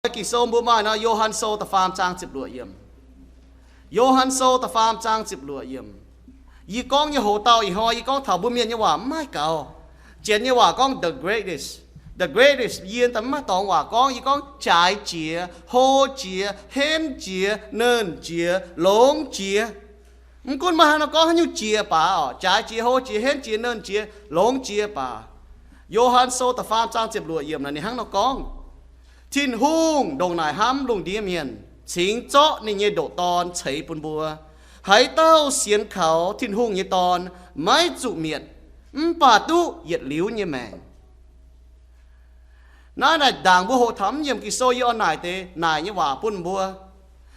Ging-Sou mbuo maaih nor, Yo^han Sou da'faam zaang ziepc luoqc yiemc. Yo^han Sou da'faam zaang ziepc luoqc yiemc. Yie gorngv nyei hoz dauh ih hnoi yie gorngv taux mbuo mienh nyei waac mv maaih gaux. Janx nyei waac gorngv the greatest. The greatest, yie daaih mv maaih dorngx waac gorngv, yie gorngv jaaix jiex, hlo jiex, henv jiex, nernh jiex, longx jiex. Mv gunv maaih haaix nor gorngv haaix nyungc jiex baac oc, jaaix jiex, hlo jiex, henv jiex, nernh jiex, longx jiex baac, Yo^han Sou da'faam zaang ziepc luoqc yiemc naaic ninh hnangv nor gorngv, Tin-Hungh ndongc naaic hnamv lungh ndiev mienh, cingx zorqv ninh nyei ndoqc Dorn ceix bun mbuo. Haaix dauh sienx kaux Tin-Hungh nyei Dorn maiv zuqc mietc, mv baac duqv yietc liuz nyei maengc. Naaiv naaic ndaangc mbuo hoqc taux mv yiemc Ging-Sou yie oix naaic deix naaic nyei waac bun mbuo.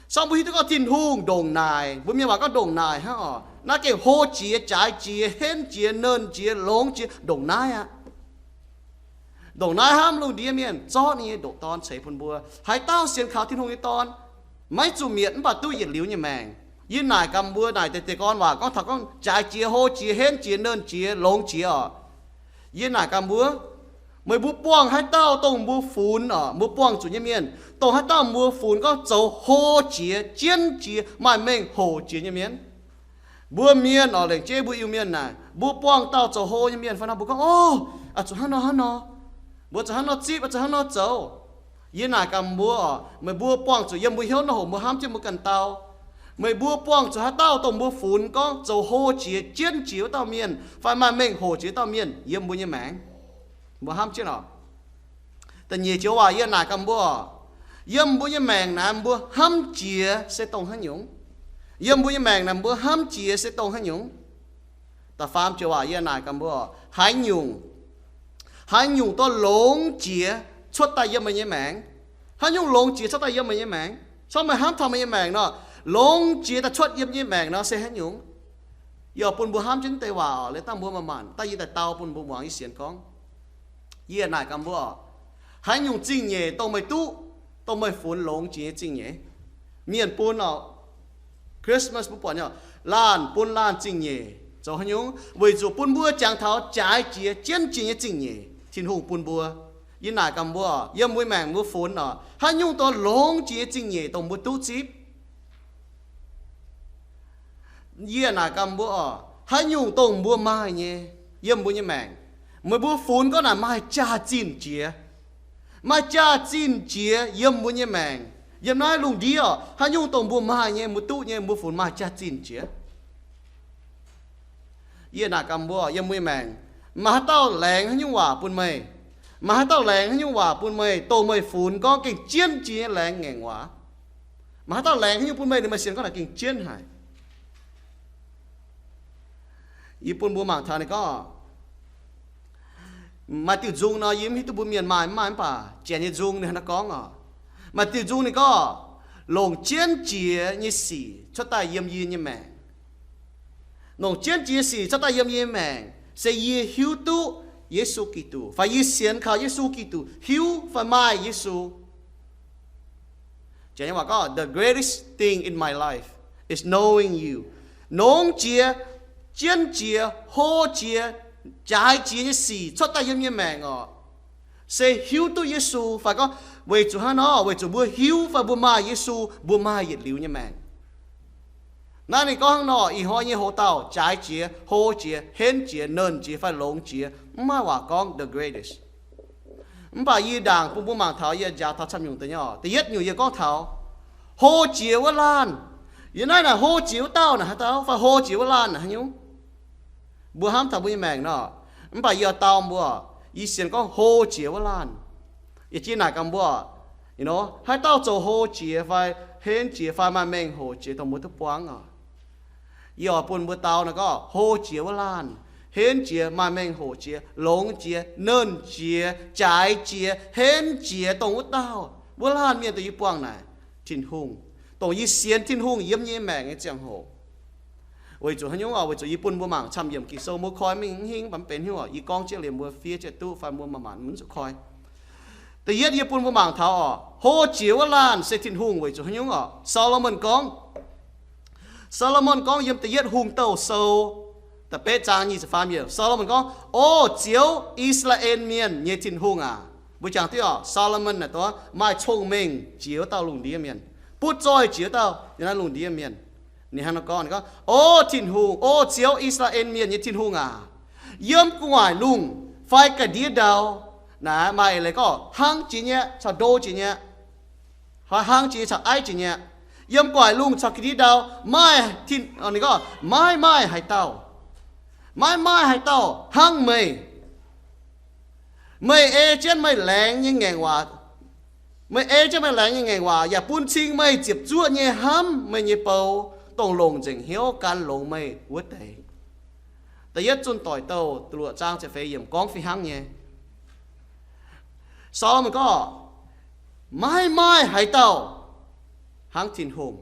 Sorng mbuo hiuv duqv gorngv Tin-Hungh ndongc naaic, mbuo mienh waac gorngv ndongc naaic hnangv oc. Naaiv gengh hlo jiex, jaaix jiex, henv jiex, nernh jiex, longx jiex, ndongc naaiv aqv. Ndongc naaiv hnamv lungh ndiev mienh, zorqv ninh nyei ndoqc Dorn ceix bun mbuo. Haaix dauh sienx kaux Tin-Hungh nyei Dorn maiv zuqc mietc mv baac duqv yietc liuz nyei maengc. Yie naaic gaax mbuo naaic deix, deix gorn waac gorngv taux gorngv jaaix jiex, hlo jiex, henv jiex, nernh jiex, longx jiex oc. Yie naaic gaax mbuo, meih mbuo buangh haaix dauh dongh mbuo funx oc, mbuo buangh zuqc nyei mienh, dongh haaix dauh mbuo funx gorngv zoux hlo jiex, jienv jiex, maaih mengh hoc jiex nyei mienh. Mbuo mienh oc, lengc jeiv mbuo Iu-Mienh naaic, mbuo buangh dauh zoux hlo nyei mienh fai nor, mbuo gorngv, O, zuqc hnangv nor hnangv nor, mbuo zuqc hnangv nor zipv, zuqc hnangv nor zoux. Yie naaic gaax mbuo oc, meih mbuo buangh zuqc yiem mbuo hnyouv nor hoc mbuo hnamv jienv mbuo ganh dauh. Meih mbuo buangh zuqc haaix dauh dongh mbuo funx gorngv zoux hlo jiex, jienv jiex wuov dauh mienh fai maaih mengh hoc jiex dauh mienh yiem mbuo nyei maengc, mbuo hnamv jienv oc. Da'nyeic joux waac yie naaic gaax mbuo oc, yiem mbuo nyei maengc naaic mbuo hnamv jiex se dongh haaix nyungc? Yiem mbuo nyei maengc naaic mbuo hnamv jiex se dongh haaix nyungc? Da'faam joux waac yie naaic gaax mbuo oc, haaix nyungc, haaix nyungc dorh longx jiex cuotv daaih yiem meih nyei maengc? Haaix nyungc longx jiex cuotv daaih yiem meih nyei maengc? Corc meih hnamv taux meih nyei maengc nor, longx jiex daaih cuotv yiem nyei maengc nor se haaix nyungc? Yie oix bun mbuo hnamv jienv deix waac oc, liuz dangh mbuo manc-manc daaih yie daaih dau bun mbuo muangx yie sienx gorngv. Yie naaic gaax mbuo oc, haaix nyungc zingh nyeic dongh meih duqv, dongh meih funx longx jiex nyei zingh nyeic? Mienh bun oc, Christmas mbuo buatc nyei, laanh bun laanh zingh nyeic zoux haaix nyungc? Weic zuqc bun mbuo jangx taux jaaix jiex, jienv jiex nyei zingh nyeic Tin-Hungh bun mbuo. Yie naaic gaax mbuo oc, yiem mbuo maengc mbuo funx oc, haaix nyungc dorh longx jiex nyei zingh nyeic dongh mbuo duqv zipv? Yie naaic gaax mbuo oc, haaix nyungc dongh mbuo maaih nyei yiem mbuo nyei maengc, meih mbuo funx gorngv naaic maaih jaax-zinh jiex. Maaih jaax-zinh jiex yiem mbuo nyei maengc. Yiem naaiv lungh ndiev oc, haaix nyungc dongh mbuo maaih nyei, mbuo duqv nyei, mbuo funx maaih jaax-zinh jiex. Yie naaic gaax mbuo yiem mbuo nyei maengc, maaih haaix dauh laengz haaix nyungc waac bun meih? Maaih haaix dauh laengz haaix nyungc waac bun meih, dongh meih funx gorngv gengh jienv jiex nyei laengz ngaengc waac? Maaih haaix dauh laengz haaix nyungc bun meih, meih sienx gorngv naaic gengh jienv haic? Yie bun mbuo mangc taux ninh gorngv, maaih diuh nzung nor, yie mv hiuv duqv mbuo mienh maaih mv maaih, mv baac Janx nyei nzung ninh hnangv naaiv gorngv oc. Maaih diuh nzung ninh gorngv, longc jienv jiex nyei sic cuotv daaih yiem yie nyei maengc. Longc jienv jiex nyei sic cuotv daaih yiem yie nyei maengc se yie hiuv duqv Yesu Giduc, fai yie sienx kaux Yesu Giduc, hiuv fai maaih Yesu. Janx nyei waac gorngv, the greatest thing in my life is knowing you. Longx jiex, jienv jiex, hlo jiex, jaaix jiex nyei sic cuotv daaih yiem nyei maengc oc, se hiuv duqv Yesu. Fai gorngv weic zuqc hnangv nor, weic zuqc mbuo hiuv fai mbuo maaih Yesu, mbuo maaih yietc liuz nyei maengc. Naaiv ninh gorngv hnangv nor, ih hnoi nyei hoc dauh jaaix jiex, hlo jiex, henv jiex, nernh jiex fai longx jiex, mv maaih waac gorngv the greatest. Mv baac yie ndaangc bun mbuo mangc taux, yie njaaux taux camv nyungc deix nyei oc. Da'yietv nyungc yie gorngv taux hlo jiex wuov laanh. Yie naaiv naaic hlo jiex wuov dauh naaic haaix dauh, fai hlo jiex wuov laanh naaic haaix nyungc? Mbuo hnamv taux mbuo nyei maengc nor, mv baac yie oix dau mbuo, yie sienx gorngv hlo jiex wuov laanh. Yie jiex naaic gaax mbuo, haaix dauh zoux hlo jiex fai henv jiex fai maaih mengh hoc jiex dongh mbuo duqv buangv oc. Yie oix bun mbuo dau naaic gorngv hlo jiex wuov laanh, henv jiex, maaih mengh hoc jiex, longx jiex, nernh jiex, jaaix jiex, henv jiex dongh wuov dauh, wuov laanh mienh dongh yie buangh naaic, Tin-Hungh, dongh yie sienx Tin-Hungh yiem nyei maengc nyei ziangh hoc. Weic zuqc haaix nyungc oc? Weic zuqc yie bun mbuo mangc camv yiemc Ging-Sou, mbuo koi mingh mv hingh, mv baac mv benx hnyouv oc. Yie gorngv jienv liemh mbuo fiev jienv duqv fai mbuo manc-manc mv zuqc koi. Da'yietv yie bun mbuo mangc taux oc, hlo jiex wuov laanh se Tin-Hungh. Weic zuqc haaix nyungc oc? Saa^lo^morn gorngv, Saa^lo^morn gorngv yiem Da'yietv Hungh Douh Sou da'betv zaang nyic ziepc faam yiemc, Saa^lo^morn gorngv, O Ziouv, I^saa^laa^en Mienh nyei Tin-Hungh aac, Mbuo jangx duqv oc, Saa^lo^morn naaic dongh maaih cong-mengh jiex wuov dauh lungh ndiev mienh, butv zoih jiex wuov dauh yiem naaiv lungh ndiev mienh. Ninh hnangv nor gorngv, ninh gorngv, O Tin-Hungh, O Ziouv, I^saa^laa^en Mienh nyei Tin-Hungh aac, yiem gu'nguaaic lungh fai ga'ndiev ndau, naaiv maaih eix leiz gorngv hnangv jiex nyei caux ndo jiex nyei, hnangv jiex nyei caux aiv jiex nyei. Yiem gu'nguaaic lungh caux ga'ndiev ndau, maaih, ninh gorngv, maiv maaih haaix dauh, maiv maaih haaix dauh hnangv meih. Meih ei jienv meih laengz nyei ngaengc waac, meih ei jienv meih laengz nyei ngaengc waac yaac bun cing meih ziepc zuoqv nyei hnamv meih nyei bou, dongh longc nzengc hnyouv gan longx meih wuov deix. Da'yietv Zunh Doic Douh da'luoqc zaang ziepc feix yiemc gorngv fih hnangv nyei. Saa^lo^morn gorngv, maiv maaih haaix dauh hnangv Tin-Hungh,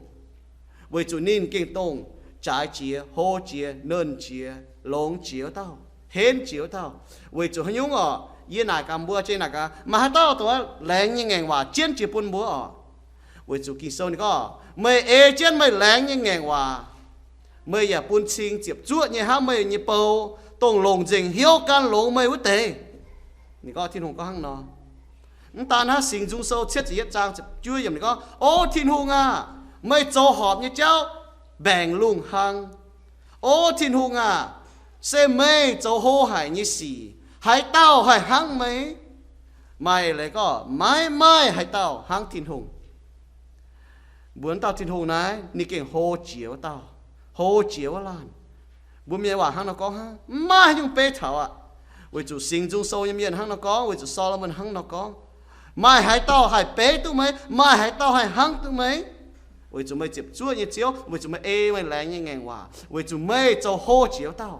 weic zuqc ninh gengh dongh jaaix jiex, hlo jiex, nernh jiex, longx jiex wuov dauh, henv jiex wuov dauh. Weic zuqc haaix nyungc oc, yie naaic gaax mbuo, jiex naaic gaax, maaih haaix dauh dongh laengz nyei ngaengc waac jienv jiex bun mbuo oc? Weic zuqc Ging-Sou ninh gorngv, meih ei jienv meih laengz nyei ngaengc waac, meih yaac bun cing ziepc zuoqv nyei hnamv meih nyei bou, dongh longc nzengc hnyouv gan longx meih wuov deix. Ninh gorngv, Tin-Hungh gorngv hnangv nor. Mv daan hnangv, Singx Nzung Sou cietv ziepc yietv zaang ziepc juov yiemc ninh gorngv, O Tin-Hungh aah! Meih zoux horpc nyei jauv mbaengc lungh hlang. O Tin-Hungh aah! Se meih zoux hlo haic nyei sic. Haaix dauh haih hnangv meih? Maaih eix leiz gorngv maiv maaih haaix dauh hnangv Tin-Hungh. Mbuo wuov dauh Tin-Hungh naaiv ninh gengh hlo jiex wuov dauh, hlo jiex wuov laanh. Mbuo mienh waac hnangv nor gorngv hnangv, maiv maaih haaix nyungc beiv taux aqv. Weic zuqc Singx Nzung Sou nyei mienh hnangv nor gorngv, weic zuqc Saa^lo^morn hnangv nor gorngv, maaih haaix dauh haih beiv duqv meih? Maaih haaix dauh haih hnangv duqv meih? Weic zuqc meih ziepc zuoqv nyei Ziouv, weic zuqc meih ei meih laengz nyei ngaengc waac, weic zuqc meih zoux hlo jiex wuov dauh.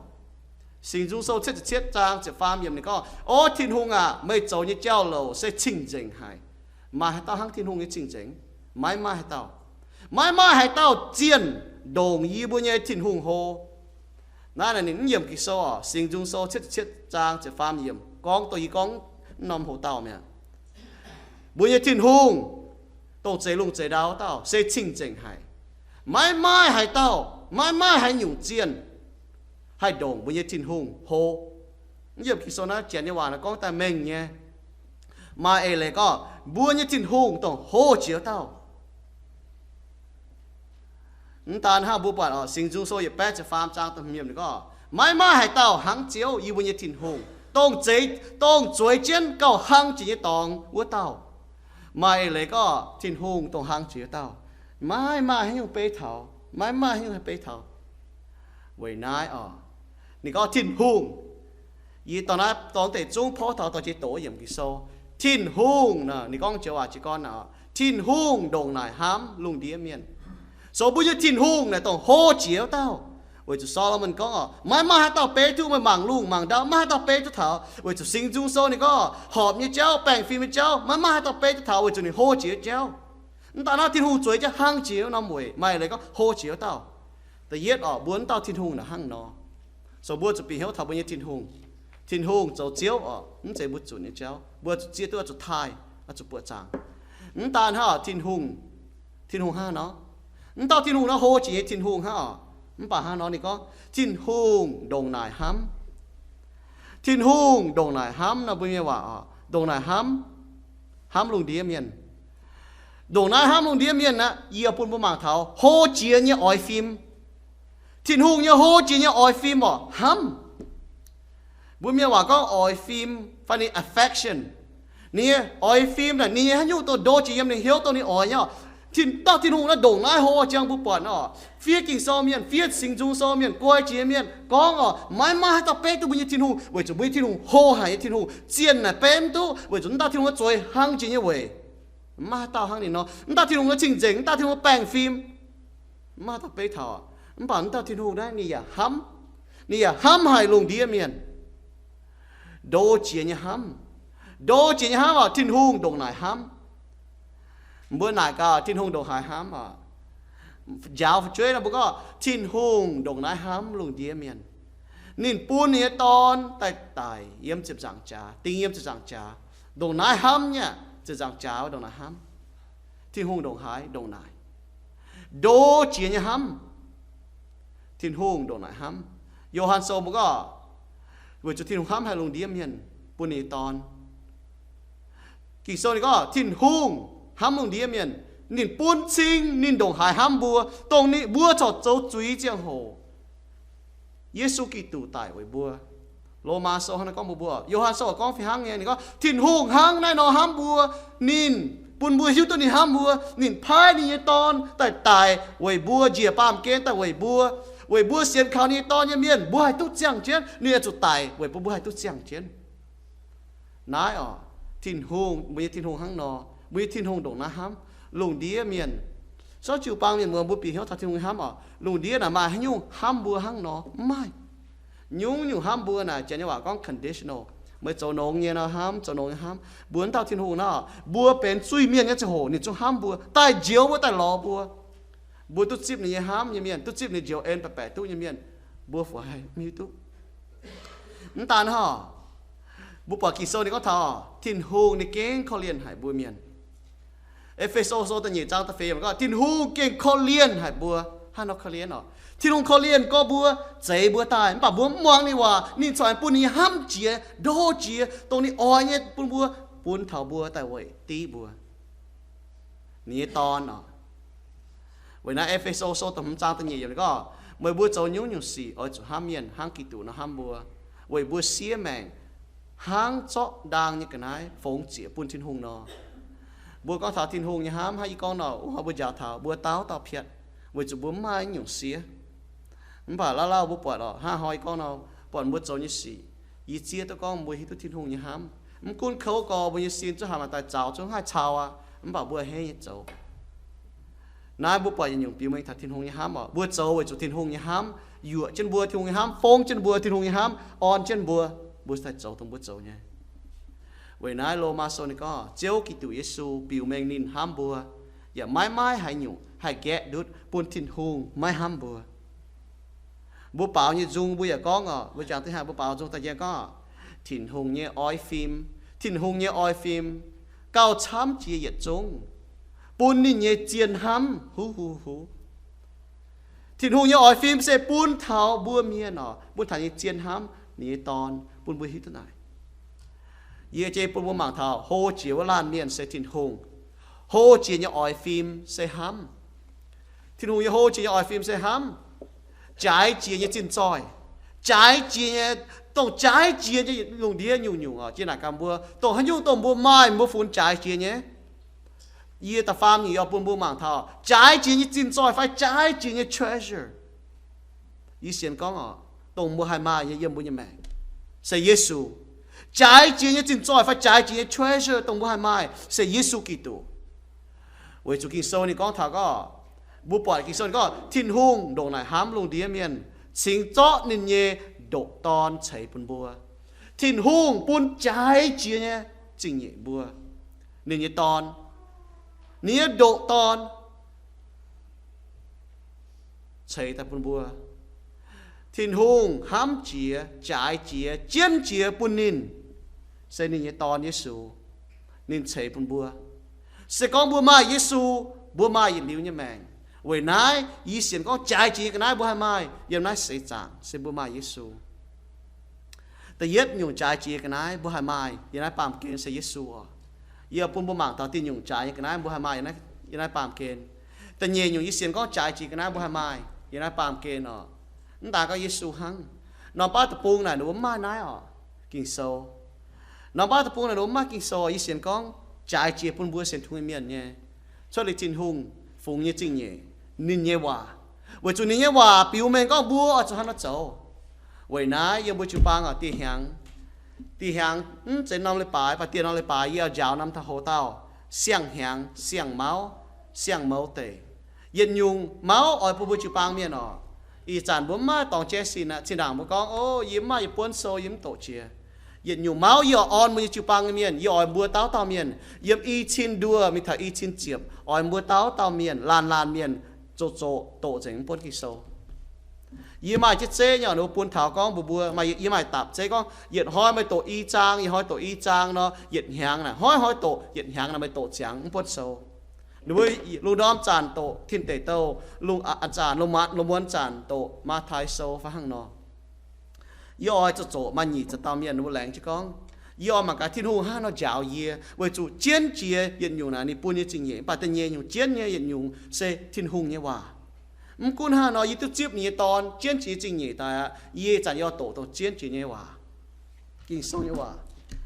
Singx Nzung Sou cietv ziepc cietv zaang ziepc faam yiemc ninh gorngv, O Tin-Hungh aac, meih zoux nyei jauv-louc se cing-nzengc haic. Maaih haaix dauh hnangv Tin-Hungh nyei cing-nzengc? Maiv maaih haaix dauh. Maiv maaih haaix dauh zienh ndongc yie mbuo nyei Tin-Hungh hlo. Naaiv ninh mv yiemc Ging-Sou oc, Singx Nzung Sou cietv ziepc cietv zaang ziepc faam yiemc gorngv dongh yie gorngv norm hoc-dauh mi'aqv. Mbuo nyei Tin-Hungh, dongh zeix lungh zeix ndau wuov dauh, se cing-nzengc haic. Maiv maaih haaix dauh, maiv maaih haaix nyungc zienh haih ndongc mbuo nyei Tin-Hungh hlo. Mv yiemc Ging-Sou naaiv janx nyei waac naaiv gorngv daaih mengh nyei. Maaih eix leiz gorngv mbuo nyei Tin-Hungh dongh hlo jiex wuov dauh. Mv daan hnangv, mbuo buatc oc, Singx Nzung Sou yietc baeqv ziepc faam zaang da'hmz yiemc ninh gorngv, maiv maaih haaix dauh hnangv Ziouv, yie mbuo nyei Tin-Hungh, dongh zeix, dongh zueiz jienv gauh hlang jiex nyei dorngx wuov dauh. Maaih eix leiz gorngv Tin-Hungh dongh hlang jiex wuov dauh. Maiv maaih haaix nyungc beiv taux, maiv maaih haaix nyungc haih beiv taux. Weic naaiv oc, ninh gorngv Tin-Hungh, yie dorh naaiv dorngx deic zungv porv taux dorh jiex doqc yiemc Ging-Sou. Tin-Hungh naaic, ninh gorngv joux waac jiez gorn naaic, Tin-Hungh ndongc naaic hnamv lungh ndiev mienh. So mbuo nyei Tin-Hungh naaic dongh hlo jiex wuov dauh. Weic zuqc Saa^lo^morn gorngv oc, maiv maaih haaix dauh beiv duqv meih mangc lungh mangc ndau, maiv maaih haaix dauh beiv duqv taux. Weic zuqc Singx Nzung Sou ninh gorngv horpc nyei jauv, baengh fim nyei jauv, maiv maaih haaix dauh beiv duqv taux weic zuqc ninh hlo jiex nyei jauv. Mv daan hnangv, Tin-Hungh zueiz jienv hlang jiex wuov norm weic, maaih leiz gorngv hlo jiex wuov dauh. Da'yietv oc, mbuo wuov dauh Tin-Hungh naaic hnangv nor. So mbuo zuqc bieqc hnyouv taux mbuo nyei Tin-Hungh. Tin-Hungh zoux Ziouv oc, mv zeiz mbuo zunc nyei jauv. Mbuo zuqc zieqv duqv, oix zuqc taaih, oix zuqc buoqc zaangc. Mv daan hnangv oc, Tin-Hungh, Tin-Hungh hnangv nor. Mv dauh Tin-Hungh naaiv hlo jiex nyei Tin-Hungh hnangv oc. Mv baac hnangv nor ninh gorngv, Tin-Hungh ndongc naaic hnamv. Tin-Hungh ndongc naaic hnamv nor, mbuo nyei waac oc, ndongc naaic hnamv, hnamv lungh ndiev mienh. Ndongc naaiv hnamv lungh ndiev mienh aqv, yie bun mbuo mangc taux hlo jiex nyei oix fim. Tin-Hungh nyei hlo jiex nyei oix fim oc, hnamv. Mbuo mienh waac gorngv oix fim fai ninh affection. Ninh nyei oix fim naaic, ninh nyei haaix nyungc dongh ndo jiex yiem ninh hnyouv dongh ninh oix nyei oc. Tin, dauh Tin-Hungh naaiv ndongc naaiv hlo jangx mbuo buatc oc. Fiev Ging-Sou mienh, fiev Singx Nzung Sou mienh, guai jiex mienh gorngv oc, maiv maaih haaix dauh beiv duqv mbuo nyei Tin-Hungh, weic zuqc mbuo nyei Tin-Hungh hlo haic nyei Tin-Hungh, zienh naaic beiv mv duqv, weic zuqc mv dauh Tin-Hungh zueiz hlang jiex nyei weic. Mv maaih haaix dauh hnangv ninh nor. Mv dauh Tin-Hungh naaiv cing-nzengc, mv dauh Tin-Hungh baengh fim, mv maaih haaix dauh beiv taux. Mv baac mv dauh Tin-Hungh naaiv ninh yaac hnamv, ninh yaac hnamv haic lungh ndiev mienh. Ndo jiex nyei hnamv, ndo jiex nyei hnamv oc, Tin-Hungh ndongc naaic hnamv. Mbuo naaic gaax Tin-Hungh ndongc haaix hnamv oc. Njaaux fu'jueiv nor mbuo gorngv Tin-Hungh ndongc naaiv hnamv lungh ndiev mienh. Ninh bun ninh nyei Dorn daaih daic yiem ziepc nzaangc jaax, ding yiem ziepc nzaangc jaax, ndongc naaiv hnamv nyei aqv. Ziepc nzaangc jaax ndongc naaiv hnamv. Tin-Hungh ndongc haaix? Ndongc naaic. Ndo jiex nyei hnamv. Tin-Hungh ndongc naaic hnamv. Yo^han Sou mbuo gorngv, weic zuqc Tin-Hungh hnamv haic lungh ndiev mienh, bun ninh nyei Dorn. Ging-Sou ninh gorngv Tin-Hungh hnamv lungh ndiev mienh, ninh bun cing ninh ndongc haaix hnamv mbuo, dongh ninh mbuo corc zoux zuiz ziangh hoc, Yesu Giduc daic weic mbuo. Lomaa Sou hnangv naaiv gorngv mbuox mbuo. Yo^han Sou gorngv fih hnangv nyei. Ninh gorngv Tin-Hungh hnangv naaiv nor hnamv mbuo, ninh bun mbuo hiuv duqv ninh hnamv mbuo, ninh paaiv ninh nyei Dorn daaih daic weic mbuo, njiec baamh gen daaih weic mbuo, weic mbuo sienx kaux ninh nyei Dorn nyei mienh, mbuo haih duqv ziangh jienv. Ninh oix zuqc daic weic bun mbuo haih duqv ziangh jienv. Naaiv oc, Tin-Hungh, mbuo nyei Tin-Hungh hnangv nor, mbuo nyei Tin-Hungh ndongc naaiv hnamv lungh ndiev mienh. Sortv jiu-baang mienh muoz mbuo bieqc hnyouv taux Tin-Hungh nyei hnamv oc, lungh ndiev naaic maaih haaix nyungc hnamv mbuo hnangv nor? Mv maaih. Nyungc-nyungc hnamv mbuo naaic, Janx nyei waac gorngv conditional. Meih zoux nongx nyei nor hnamv, zoux nongx nyei hnamv. Mbuo mv dauh Tin-Hungh nor, mbuo benx zuiz-mienh nyei ziangh hoc ninh zungv hnamv mbuo, daaih njoux mbuo, daaih lorz mbuo. Mbuo duqv zipv ninh nyei hnamv nyei mienh, duqv zipv ninh njoux en baeqc baeqc duqv nyei mienh, mbuo fungc haih mv hiuv duqv. Mv daan hnangv, mbuo buatc Ging-Sou ninh gorngv taux Tin-Hungh ninh gengh korv-lienh haic mbuo mienh. E^fe^so Sou da'nyeic zaang da'feix gorngv, Tin-Hungh gengh korv-lienh haic mbuo. Hnangv nor korv-lienh oc. Tin-Hungh korv-lienh gorngv mbuo, zeix mbuo daaih, mv baac mbuo mv muangx ninh waac, ninh corc aengx bun ninh nyei hnamv jiex, ndo jiex, dongh ninh oix nyei bun mbuo, bun taux mbuo daaih weic div mbuo. Ninh nyei Dorn oc. Weic naaiv E^fe^so Sou da'hmz zaang da'nyeic yiemc ninh gorngv, meih mbuo zoux nyungc-nyungc sic oix zuqc hnamv mienh hnangv Giduc nor hnamv mbuo, weic mbuo siev maengc hnangv zorqv ndaang nyei ga'naaiv fongx ziec bun Tin-Hungh nor. Mbuo gorngv taux Tin-Hungh nyei hnamv hnangv yie gorngv nor, wuov hnoi mbuo njaaux taux mbuo dauh dauh piatv, weic zuqc mbuo mv maaih nyungc siev. Mv baac lauh lauh mbuo buatc oc, hnangv hnoi yie gorngv nor, buatc mbuo zoux nyei sic, yie zieqv duqv gorngv mbuo hiuv duqv Tin-Hungh nyei hnamv. Mv gunv kouv gorx mbuo nyei sin zungv haih maaih daaih zaux zungv haih cau aqv, mv baac mbuo a'hneiv nyei zoux. Naaiv mbuo buatc yietc nyungc biux mengh taux Tin-Hungh nyei hnamv oc. Mbuo zoux weic zuqc Tin-Hungh nyei hnamv, yuoqc jienv mbuo Tin-Hungh nyei hnamv, fongv jienv mbuo Tin-Hungh nyei hnamv, orn jienv mbuo, mbuo daaih zoux dongh mbuo zoux nyei. Weic naaiv Lomaa Sou ninh gorngv, Ziouv Giduc Yesu biux mengh ninh hnamv mbuo, yaac maiv maaih haaix nyungc haih gaeqv ndutv bun Tin-Hungh maiv hnamv mbuo. Mbuo baaux nyei nzung mbuo yaac gorngv oc, mbuo jangx dingh haaix mbuo baaux nzung daaih njang gorngv, Tin-Hungh nyei oix fim, Tin-Hungh nyei oix fim gauh camv jiex yietc zungv, bun ninh nyei zien hnamv huv huv huv. Tin-Hungh nyei oix fim se bun taux mbuo mienh oc, bun taux nyei zien hnamv, ninh nyei Dorn, bun mbuo hiuv duqv naaic. Yie jiex bun mbuo mangc taux hlo jiex wuov laanh mienh se Tin-Hungh. Hlo jiex nyei oix fim se hnamv. Tin-Hungh nyei hlo jiex nyei oix fim se hnamv. Jaaix jiex nyei zinh zoih, jaaix jiex nyei, dongh jaaix jiex nyei lungh ndiev nyungc-nyungc oc, jiex naaic gaax mbuo, dongh haaix nyungc dongh mbuo maaih, mbuo funx jaaix jiex nyei. Yie da'faam nyungc yie oix bun mbuo mangc taux jaaix jiex nyei zinh zoih fai jaaix jiex nyei treasure. Yie sienx gorngv oc, dongh mbuo haih maaih nyei yiem mbuo nyei maengc se Yesu. Jaaix jiex nyei zinh zoih fai jaaix jiex nyei treasure dongh mbuo haih maaih se Yesu Giduc. Weic zuqc Ging-Sou ninh gorngv taux gorngv, mbuo buatc Ging-Sou ninh gorngv, Tin-Hungh ndongc naaic hnamv lungh ndiev mienh, cingx zorqv ninh nyei ndoqc Dorn ceix bun mbuo. Tin-Hungh bun jaaix jiex nyei zingh nyeic mbuo, ninh nyei Dorn, ninh nyei ndoqc Dorn ceix daaih bun mbuo. Tin-Hungh hnamv jiex, jaaix jiex, jienv jiex bun ninh, se ninh nyei Dorn Yesu. Ninh ceix bun mbuo. Se gorngv mbuo maaih Yesu, mbuo maaih yietc liuz nyei maengc. Weic naaiv yie sienx gorngv jaaix jiex nyei ga'naaiv mbuo haih maaih yiem naaiv seix zaangc se mbuo maaih Yesu. Da'yietv nyungc jaaix jiex ga'naaiv mbuo haih maaih yiem naaiv baamh gen se Yesu oc. Yie bun mbuo mangc taux diuh nyungc jaaix nyei ga'naaiv mbuo haih maaih yiem naaiv baamh gen. Da'nyeic nyungc yie sienx gorngv jaaix jiex ga'naaiv mbuo haih maaih yiem naaiv baamh gen oc. Mv daaih gorngv Yesu hnangv. Norm baav deic-bung naaic ninh mbuo mv maaih naaiv oc, Ging-Sou. Norm baav deic-bung naaic ninh mbuo mv maaih Ging-Sou, yie sienx gorngv jaaix jiex bun mbuo sienx Tin-Hungh nyei mienh nyei, cuotv liuz Tin-Hungh fungx nyei zingh nyeic, ninh nyei waac. Weic zuqc ninh nyei waac biux mengh gorngv mbuo oix zuqc hnangv nor zoux. Weic naaiv yiem mbuo jiu-baang oc, dieh hnyangx, dieh hnyangx mv zeiz norm leiz-baaix, mv baac dieh norm leiz-baaix yie oix njaaux norm taux hoc dauh siang-hnyangx, siang-mauv, siang-mouz deic. Yietc nyungc mauv oix bun mbuo jiu-baang mienh oc. Ih zanc mbuo mv maaih dorngx jaiv sin aqv. Zinh ndaangc mbuo gorngv, o, yie mv maaih yie buonv sou, yie mv doqc jiex. Yietc nyungc mauv yie oix orn mbuo nyei jiu-baang nyei mienh, yie oix mbuo dauh dauh mienh yiem i cin nduoh mingh taux i cin ziepc, oix mbuo dauh dauh mienh, laanh laanh mienh zoqc zoqc doqc nzengc mv buonv Ging-Sou. Yie maaih jienv zeiv nyei oc, ninh mbuo bun taux gorngv mbuox mbuo, maaih, yie maaih dapc zeiv gorngv yietc hnoi meih doqc i zaang, yietc hnoi doqc i zaang nor, yietc hnyangx naaic hnoi hnoi doqc, yietc hnyangx naaic meih doqc ziangx mv buonv sou. Ninh mbuo lungh ndorm zanc doqc Tin Deic Douh, lungh, a'zanc lungh muonz zanc doqc Matv^tai Sou fai hnangv nor. Yie oix zoqc zoqc maaih nyic ziepc dauh mienh ninh mbuo laengz jienv gorngv, Yie oix mangc gaax Tin-Hungh hnangv haaix nor njaaux yie, weic zuqc jienv jiex yietc nyungc naaic ninh bun yie zingh nyeic, mv baac da'nyeic nyungc jienv nyei yietc nyungc se Tin-Hungh nyei waac. Mv gunv hnangv haaix nor, yie duqv zipv ninh nyei Dorn jienv jiex zingh nyeic daaih aqv. Yie zanc yie oix doqc dongh jienv jiex nyei waac, Ging-Sou nyei waac.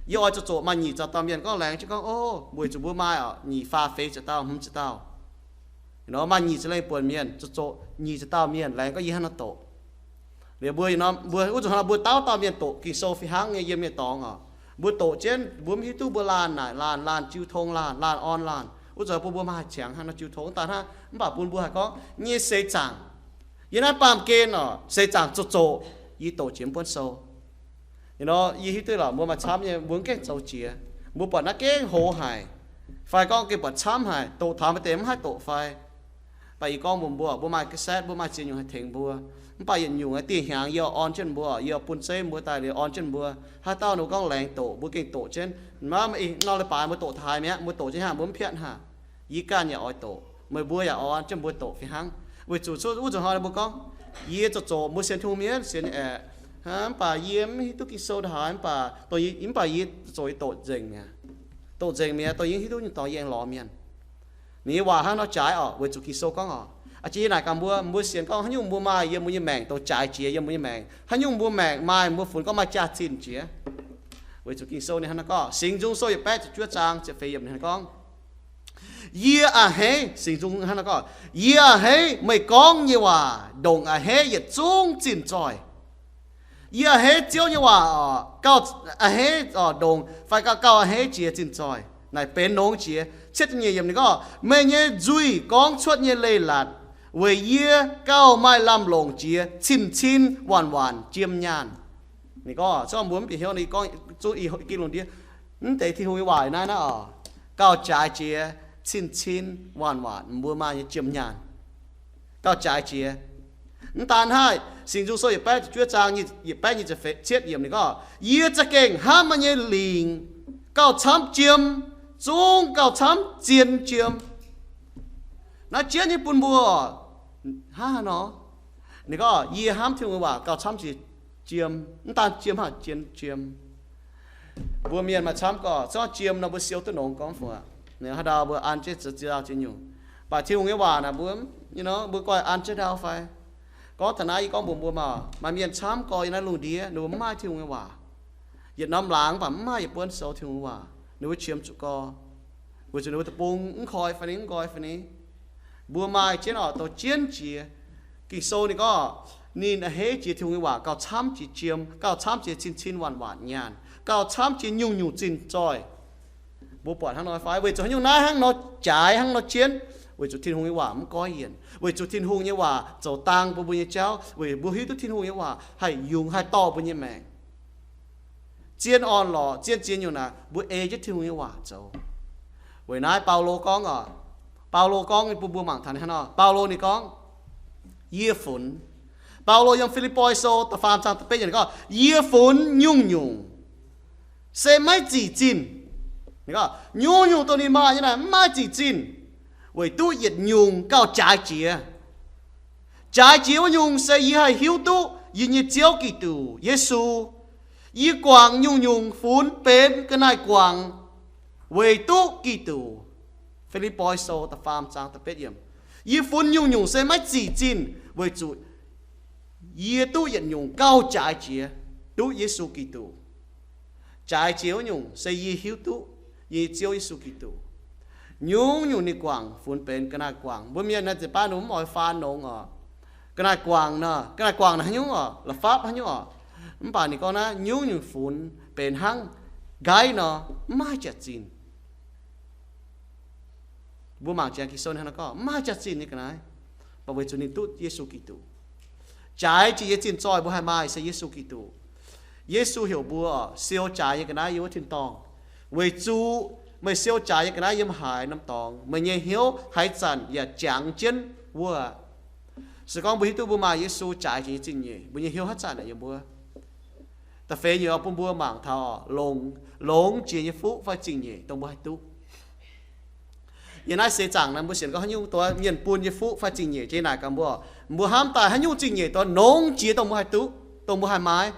Yie oix zoqc zoqc maaih nyic zaux dauh mienh gorngv laengz jienv gorngv, o, weic zuqc mbuo maaih oc, nyic faah feix ziepc dauh, hmz ziepc dauh. Nor maaih nyic ziepc lengh buonc mienh, zoqc zoqc nyic ziepc dauh mienh laengz gorngv yie hnangv nor doqc. Liuz mbuo, mbuo wuov zanc hnoi mbuo dauh dauh mienh doqc Ging-Sou fih hnangv nyei yiem nyei dorngx oc. Mbuo doqc jienv, mbuo mv hiuv duqv mbuo laanh naaic laanh, laanh jiu tong laanh, laanh orn laanh. Wuov zanc bun mbuo maaih haih qangx hnangv nor jiu tong, mv daaih hnangv, mv baac bun mbuo haih gorngv nyei seix zaangc. Yiem naaiv baamh gen oc, seix zaangc zoqc zoqc, yie doqc jiex mv buonv sou. Nor yie hiuv duqv lorqc, mbuo maaih camv nyei, mbuo mv gaengh zoux jiex. Mbuo buatc naaiv gengh hoz haic, fai gorngv gengh buatc camv haic, doqc taux maaih deix mv haih doqc fai. Mv baac yie gorngv mbuox mbuo, mbuo maaih cassette, mbuo maaih ziex nyungc haih tengx mbuo. Mv baac yietc nyungc dieh hnyangx yie oix orn jienv mbuo, yie oix bun zeiv mbuo daaih liuz orn jienv mbuo. Haaix dauh ninh mbuo gorngv laengz doqc, mbuo gengh doqc jienv. Mv baac ih nor leiz-baaix mbuo doqc taux haaix mi'aqv, mbuo doqc jienv hnangv, mbuo mv piatv haaix. Yie ganh yaac oix doqc, meih mbuo yaac oix orn jienv mbuo doqc fih hnangv. Weic zuqc wuov zanc hnoi ninh mbuo gorngv, yie zoqc zoqc mbuo sienx Tin-Hungh mienh sienx nyei aeqv, mv baac yie mv hiuv duqv Ging-Sou ndaaih haaix, mv baac, mv baac yie zoqc yie doqc nzengc mi'aqv. Doqc nzengc mi'aqv, dongh yie hiuv duqv nyei dorngx yie aengx lorz mienh. Ninh nyei waac hnangv nor jaaix oc, weic zuqc Ging-Sou gorngv oc. A'jang yie naaic gaax mbuo, mbuo sienx gorngv haaix nyungc mbuo maaih yiem mbuo nyei maengc dongh jaaix jiex yiem mbuo nyei maengc, haaix nyungc mbuo maengc maaih mbuo funx gorngv maaih jaax-zinh jiex. Weic zuqc Ging-Sou ninh hnangv naaiv gorngv, Singx Nzung Sou yietc baeqv ziepc juov zaang ziepc feix yiemc ninh gorngv, Yie a'hneiv, Singx Nzung hnangv naaiv gorngv, yie a'hneiv meih gorngv nyei waac ndongc a'hneiv yietc zungv zinh zoih. Yie a'hneiv Ziouv nyei waac oc, gauh a'hneiv oc ndongc fai gauh, gauh a'hneiv jiex zinh zoih, naaic benx nongx jiex. Cietv nyeic yiemc ninh gorngv, meih nyei nzuih gorngv cuotv nyei leiz-latc weic yie gauh maaih lamh longc jiex cin-cin waanc-waanc jiem nyaanh. Ninh gorngv, zorqv mbuo mv bieqc hnyouv ninh gorngv zungv i Ging-Lungh ndiev, mv deix Tin-Hungh nyei waac naaiv naaiv oc, gauh jaaix jiex cin-cin waanc-waanc mbuo maaih nyei jiem nyaanh. Gauh jaaix jiex. Mv daan hnangv, Singx Nzung Sou yietc baeqv ziepc juov zaang yietc baeqv nyic ziepc cietv yiemc ninh gorngv, yie za'gengh hnamv meih nyei lingc gauh camv jiem, zungv gauh camv zien jiem. Naaiv jienv nyei bun mbuo, hnangv haaix nor? Ninh gorngv, yie hnamv Tin-Hungh nyei waac gauh camv jiex jiem, mv daan jiem hnangv, zien jiem. Mbuo mienh maaih camv gorqv, zorqv jiem nor mbuo siou duqv nongx gorngv fungc aqv. Haaix ndau mbuo an jienv ziex dauh ziex nyungc. Mv baac Tin-Hungh nyei waac naaic mbuo, mbuo guai an jienv ndau fai? Gorngv taux naaiv yie gorngv mbuox mbuo maah, maaih mienh camv gorx yiem naaiv lungh ndiev ninh mbuo mv maaih Tin-Hungh nyei waac. Yietc norm laangz mv baac mv maaih yietc buonv sou Tin-Hungh nyei waac, ninh mbuo qiemx zuqc gorx. Weic zuqc ninh mbuo deic-bung mv koi fai ni, mv nqoi fai ni. Mbuo maaih jienv oc, douz jienv jiex. Ging-Sou ninh gorngv, ninh a'hneiv jiex Tin-Hungh nyei waac gauh camv jiex jiem, gauh camv jiex cin-cin waanc-waanc nyaanh, gauh camv jiex nyungc-nyungc zinh zoih. Mbuo buatc hnangv nor fai? Weic zuqc haaix nyungc naaiv hnangv nor jaaix, hnangv nor jienv? Weic zuqc Tin-Hungh nyei waac mv goiv yienc. Weic zuqc Tin-Hungh nyei waac zoux dang bun mbuo nyei jauv, weic mbuo hiuv duqv Tin-Hungh nyei waac haih yungz haih dorh mbuo nyei maengc. Zien orn-lorqc, zien ziex nyungc naaic, mbuo ei jienv Tin-Hungh nyei waac zoux. Weic naaiv Baulo gorngv oc, Baulo gorngv bun mbuo mangc taux hnangv nor, Baulo ninh gorngv, yie funx, Baulo yiem Fi^lipv^poi Sou da'faam zaang da'betv yiemc ninh gorngv, yie funx nyungc-nyungc se maiv zic zinh. Ninh gorngv, nyungc-nyungc dongh ninh maaih nyei naaic mv maaih zic zinh, weic duqv yietc nyungc gauh jaaix jiex. Jaaix jiex wuov nyungc se yie haih hiuv duqv yie nyei Ziouv Giduc Yesu. Yie guangc nyungc-nyungc funx benx ga'naaiv guangc weic duqv Giduc. Fi^lipv^poi Sou da'faam zaang da'betv yiemc. Yie funx nyungc-nyungc se maiv zic zinh weic zuqc yie duqv yietc nyungc gauh jaaix jiex, duqv Yesu Giduc. Jaaix jiex wuov nyungc se yie hiuv duqv yie nyei Ziouv Yesu Giduc. Nyungc-nyungc ninh guangc funx benx ga'naaiv guangc. Mbuo mienh naaiv zinh baav ninh mv oix faan longx oc. Ga'naaiv guangc nor, ga'naaiv guangc naaiv haaix nyungc oc, la'fapv haaix nyungc oc. Mv baac ninh gorngv naaiv nyungc-nyungc funx benx hnangv nqaiv nor, mv maaih jaax-zinh. Mbuo mangc jiex Ging-Sou ninh hnangv nor gorngv, mv maaih jaax-zinh nyei ga'naaiv, mv baac weic zuqc ninh duqv Yesu Giduc. Jaaix jiex nyei zinh zoih mbuo haih maaih se Yesu Giduc. Yesu heuc mbuo siou jaaix nyei ga'naaiv yiem wuov tin-dorngh, weic zuqc meih siou jaaix nyei ga'naaiv yiem haaix norm dorngx, meih nyei hnyouv haaix zanc yaac jangx jienv wuov. Se gorngv mbuo hiuv duqv mbuo maaih Yesu jaaix jiex nyei zingh nyeic, mbuo nyei hnyouv haaix zanc yaac yiem wuov. Da'feix nyungc bun mbuo mangc taux longx, longx jiex nyei fuqv fai zingh nyeic dongh mbuo haih duqv. Yiem naaiv seix zaangc naaiv mbuo sienx gorngv haaix nyungc dongh mienh bun nyei fuqv fai zingh nyeic jiex naaic gaax mbuo, mbuo hnamv daaih haaix nyungc zingh nyeic dongh nongx jiex dongh mbuo haih duqv, dongh mbuo haih maaiz.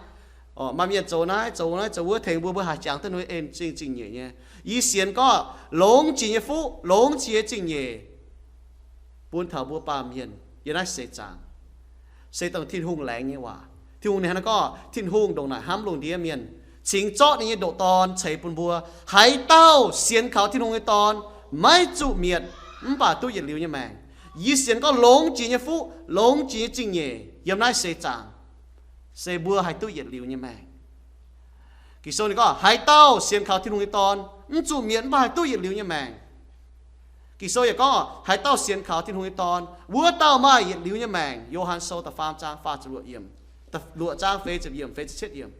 Maaih mienh zoux naaiv zoux naaiv zoux wuov tengx mbuo, mbuo haih jangx duqv ninh en zingh zingh nyeic nyei. Yie sienx gorngv longx jiex nyei fuqv, longx jiex nyei zingh nyeic bun taux mbuo baamh mienh yiem naaiv seix zaangc. Se dongh Tin-Hungh laengz nyei waac. Tin-Hungh ninh hnangv naaiv gorngv, Tin-Hungh ndongc naaic hnamv lungh ndiev mienh, cingx zorqv ninh nyei ndoqc Dorn ceix bun mbuo. Haaix dauh sienx kaux Tin-Hungh nyei Dorn maiv zuqc mietc, mv baac duqv yietc liuz nyei maengc. Yie sienx gorngv longx jiex nyei fuqv, longx jiex nyei zingh nyeic yiem naaiv seix zaangc se mbuo haih duqv yietc liuz nyei maengc. Ging-Sou ninh gorngv, haaix dauh sienx kaux Tin-Hungh nyei Dorn mv zuqc mietc, mv baac haih duqv yietc liuz nyei maengc. Ging-Sou yaac gorngv, haaix dauh sienx kaux Tin-Hungh nyei Dorn, wuov dauh maaih yietc liuz nyei maengc. Yo^han Sou da'faam zaang faah ziepc luoqc yiemc, luoqc zaang feix ziepc yiemc, feix ziepc cietv yiemc.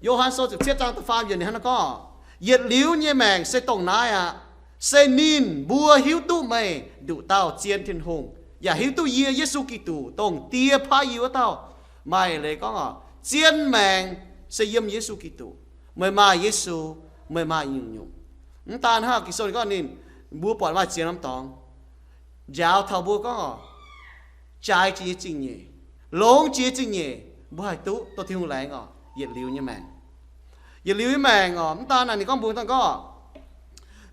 Yo^han Sou ziepc cietv zaang da'faam yiemc ninh hnangv naaiv gorngv, yietc liuz nyei maengc se dongh naaiv aqv. Se ninh mbuo hiuv duqv meih nduqc dauh zien Tin-Hungh, yaac hiuv duqv yie, Yesu Giduc, dongh Die paaiv yie wuov dauh. Maaih leiz gorngv oc, zien maengc se yiem Yesu Giduc. Meih maaih Yesu, meih maaih nyungc-nyungc. Mv daan hnangv, Ging-Sou ninh gorngv ninh, mbuo buatc maaih ziex norm dorngx njaaux taux mbuo gorngv oc, jaaix jiex nyei zingh nyeic, longx jiex nyei zingh nyeic, mbuo haih duqv dongh Tin-Hungh laengz oc, yietc liuz nyei maengc. Yietc liuz nyei maengc oc, mv daan naaic ninh gorngv mbuo dangh gorngv,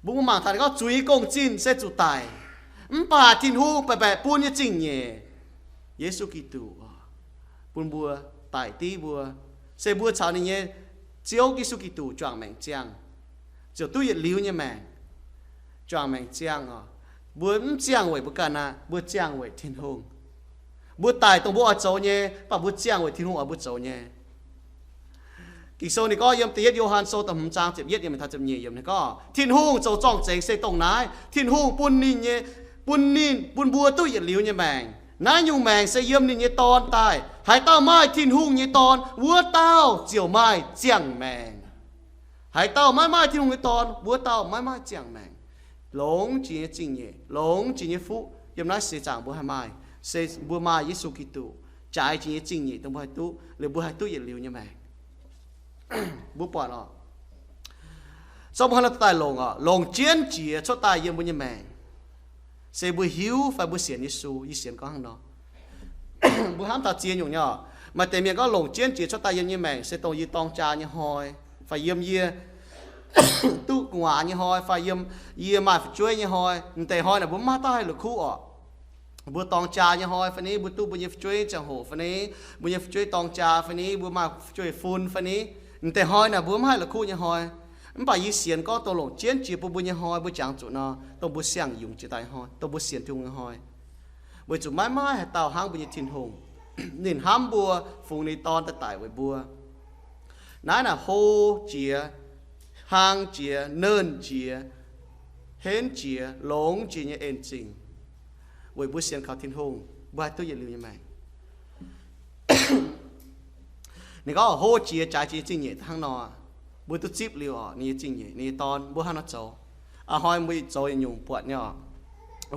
mbuo mangc taux ninh gorngv zuiz nyei gong-zinh se zuqc daic, mv baac Tin-Hungh baeqc baeqc bun nyei zingh nyeic, Yesu Giduc, bun mbuo, daic div mbuo, se mbuo caux ninh nyei Ziouv Yesu Giduc juangc maengc ziangh, ziouc duqv yietc liuz nyei maengc, juangc maengc ziangh oc. Mbuo mv ziangh weic mbuo ganh aqv, mbuo ziangh weic Tin-Hungh. Mbuo daic dongh mbuo oix zoux nyei, mv baac mbuo ziangh weic Tin-Hungh oix mbuo zoux nyei. Ging-Sou ninh gorngv yiem da'yietv Yo^han Sou da'hmz zaang ziepc yietv yiemc taux ziepc nyeic yiemc ninh gorngv, Tin-Hungh zoux zorng-zengx se dongh naaiv, Tin-Hungh bun ninh nyei, bun ninh, bun mbuo duqv yietc liuz nyei maengc. Naaiv nyungc maengc se yiem ninh nyei Dorn daaih. Haaix dauh maaih Tin-Hungh nyei Dorn, wuov dauh ziouc maaih ziangh maengc. Haaix dauh maiv maaih Tin-Hungh nyei Dorn, wuov dauh maiv maaih ziangh maengc. Longx jiex nyei zingh nyeic, longx jiex nyei fuqv yiem naaiv seix zaangc mbuo haih maaih, se mbuo maaih Yesu Giduc jaaix jiex nyei zingh nyeic dongh mbuo haih duqv, liuz mbuo haih duqv yietc liuz nyei maengc. Mbuo buatc oc, zorqv mbuo hnangv naaiv daaih longc oc, longc jienv jiex cuotv daaih yiem mbuo nyei maengc, se mbuo hiuv fai mbuo sienx Yesu. Yie sienx gorngv hnangv nor. Mbuo hnamv taux ziex nyungc nyei oc. Maaih deix mienh gorngv longc jienv jiex cuotv daaih yiem nyei maengc se dongh yie dorng jaa nyei hnoi, fai yiem yie duqv gu'nguaaz nyei hnoi, fai yiem yie maaih fu'jueiv nyei hnoi. M'deix hnoi naaic mbuo mv maaih dauh haih la'kuqv oc. Mbuo dorng jaa nyei hnoi fai ni, mbuo duqv mbuo nyei fu'jueiv ziangh hoc fai ni, mbuo nyei fu'jueiv dorng jaa fai ni, mbuo maaih fu'jueiv fun fai ni, m'deix hnoi naaic mbuo mv haih la'kuqv nyei hnoi. Mv baac yie sienx gorngv dongh longc jienv jiex bun mbuo nyei hnoi, mbuo jangx zuqc nor, dongh mbuo siang-yungz jiex daaih hnoi, dongh mbuo sienx Tin-Hungh nyei hnoi, weic zuqc maiv maaih haaix dauh hnangv mbuo nyei Tin-Hungh. Ninh hnamv mbuo, fungx ninh Dorn daaih daic weic mbuo. Naaiv naaic hlo jiex, hlang jiex, nernh jiex, henv jiex, longx jiex nyei en zingh weic mbuo sienx kaux Tin-Hungh, mbuo haih duqv yietc liuz nyei maengc. Ninh gorngv hlo jiex, jaaix jiex nyei zingh nyeic hnangv nor, mbuo duqv zipv liuz oc, ninh nyei zingh nyeic, ninh nyei Dorn, mbuo hnangv nor zoux. A'hnoi mbuo zoux yietc nyungc buatc nyei oc,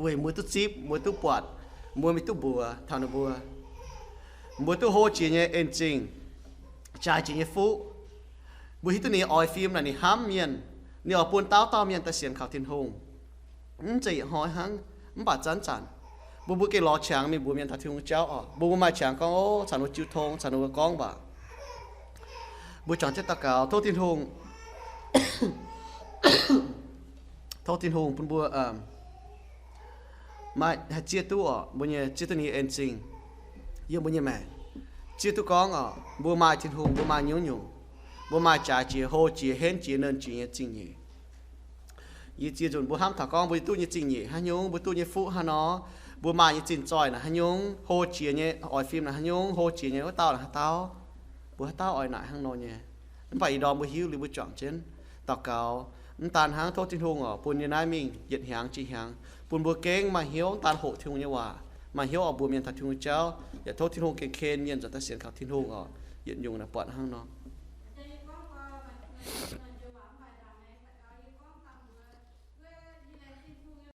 weic mbuo duqv zipv, mbuo duqv buatc, mbuo mingh duqv mbuox taux ninh mbuo. Mbuo duqv hlo jiex nyei en zingh, jaaix jiex nyei fuqv. Mbuo hiuv duqv ninh nyei oix fim naaic ninh hnamv mienh, ninh oix bun dauh dauh mienh daaih sienx kaux Tin-Hungh. Mv zeiz yietc hnoi hnangv, mv baac zanc-zanc mbuo, mbuo gengh lorz qangx mingh mbuox mienh taux Tin-Hungh jauv oc. Mbuo, mbuo maaih qangx gorngv, o, caux ninh mbuo jiu tong, caux ninh mbuo gorngv mv baac mbuo juangc jienv daux gaux tov Tin-Hungh, tov Tin-Hungh bun mbuo maaih haih zieqv duqv oc, mbuo nyei zieqv duqv ninh nyei en zingh yiem mbuo nyei maengc. Zieqv duqv gorngv oc, mbuo maaih Tin-Hungh, mbuo maaih nyungc-nyungc, mbuo maaih jaaix jiex, hlo jiex, henv jiex, nernh jiex nyei zingh nyeic. Yie ziex nzunc mbuo hnamv taux gorngv mbuo duqv nyei zingh nyeic haaix nyungc, mbuo duqv nyei fuqv haaix nor, mbuo maaih nyei zinh zoih naaic haaix nyungc, hlo jiex nyei oix fim naaic haaix nyungc, hlo jiex nyei wuov dauh naaic haaix dauh, mbuo haaix dauh oix naaic hnangv nor nyei. Mv baac ih ndorm mbuo hiuv liuz mbuo juangc jienv daux gaux. Mv daan hnangv, tov Tin-Hungh oc, bun yie naaiv mingh yietc hnyangx jiex hnyangx, bun mbuo gengh maaih hnyouv daan hoqc Tin-Hungh nyei waac, maaih hnyouv oix mbuox mienh taux Tin-Hungh jauv, yaac tov Tin-Hungh gengh ken mienh nzuonx daaih sienx kaux Tin-Hungh oc. Yietc nyungc naaic buatc hnangv nor.